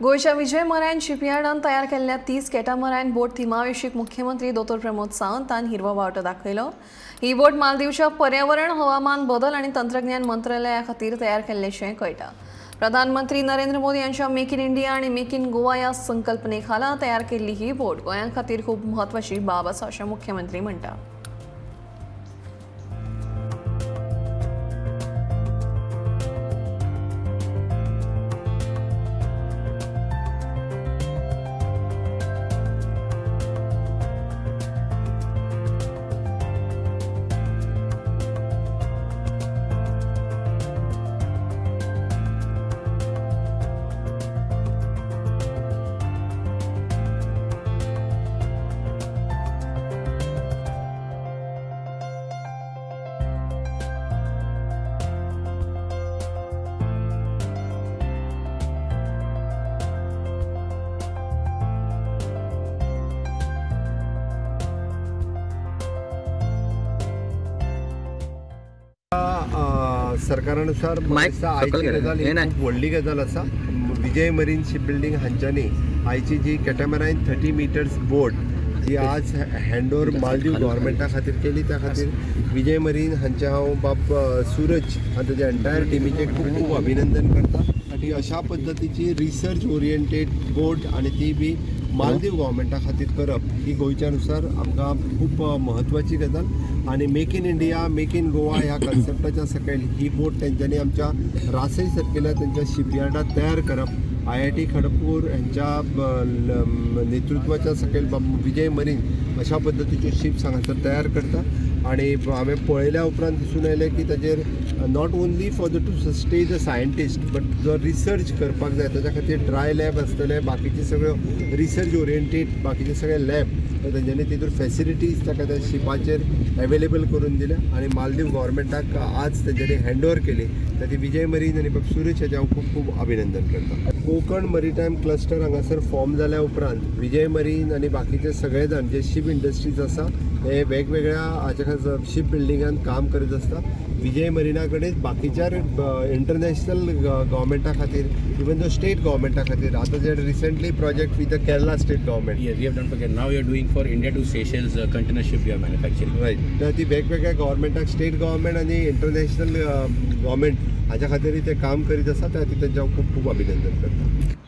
गोंयच्या विजय मरायन शिपयार्डान तयार केल्ल्या 30 कॅटामरायन बोट थिमावेशीक मुख्यमंत्री दोतोर प्रमोद सावंतान हिरवो बावटो दाखयलो. ही बोट मालदीवच्या पर्यावरण, हवामान बदल आनी तंत्रज्ञान मंत्रालया खातीर तयार केल्ल्याचें कळटा. प्रधानमंत्री नरेंद्र मोदी यांच्या मेक इन इंडिया आणि मेक इन गोवा या संकल्पने खाला तयार केल्ली ही बोट गोंया खातीर खूब म्हत्वाची बाब आसा अशें मुख्यमंत्री म्हणटा. सरकारानुसार मायक म्हाका दिसता सकयल आयची गेले. गजाल ही हे नाही. खूब व्हडली गजाल आसा. विजय मरीन शिप बिल्डींग हांच्यांनी आयची जी कॅटामरायन 30 मिटर्स बोट जी आज हँड ओवर मालदीव गव्हर्मेंटा खातीर केली, त्या खातीर विजय मरीन हांचे हांव बाब सूरज आनी ताच्या एंटायर टिमीचें खूब खूब अभिनंदन करता की अशा पद्दतीची रिसर्च ओरिएंटेड बोट आनी ती बी मालदीव गव्हर्मेंटा खातीर करप ही गोंयच्या नुसार आमकां खूब म्हत्वाची गजाल. आनी make in India, make in Goa ह्या कन्सेप्टाच्या सकयल ही बोट तेंच्यांनी आमच्या रासय सर्किला तेंच्या शिपयार्डात तयार करप, IIT Kharagpur हेंच्या नेतृत्वाच्या सकयल विजय मरीन अशा पद्दतीच्यो शिप्स हांगासर तयार करता. आनी हांवें पळयल्या उपरांत दिसून आयलें की ताजेर not only for the to stay the scientist, but जो रिसर्च करपाक जाय ताच्या खातीर ड्राय लॅब आसतले, बाकीचे सगळ्यो रिसर्च ओरिएंटेड बाकीचे सगळे लॅब तेंच्यांनी तितून फॅसिलिटीज ताका त्या शिपाचेर एवेलेबल करून दिल्या आनी मालदीव गव्हर्मेंटाक आज तेंच्यांनी हँड ओवर केली. तर ती विजय मरीन आनी बाब सुरेश हाचें हांव खूब खूब अभिनंदन करता. कोंकण मरीटायम क्लस्टर हांगासर फॉर्म जाल्या उपरांत विजय मरीन आनी बाकीचे सगळे जाण जे शीप इंडस्ट्रीज आसा हे वेगवेगळ्या हाच्या खातीर शीप बिल्डिंगान काम करीत आसता. विजय मरिना कडेन बाकीच्या इंटरनॅशनल गव्हर्मेंटा खातीर, इवन दो स्टेट गव्हर्मेंटा खातीर, आतां जे recently project with the Kerala state government. Yes, we have done for Kerala. Now we are doing for India to Seychelles container ship we are manufacturing. Right, तर ती वेगवेगळ्या गव्हर्मेंटाक, state government आनी international government हाच्या खातीरय ते काम करीत आसा. त्या खातीर तेंचें हांव खूब खूब अभिनंदन करता.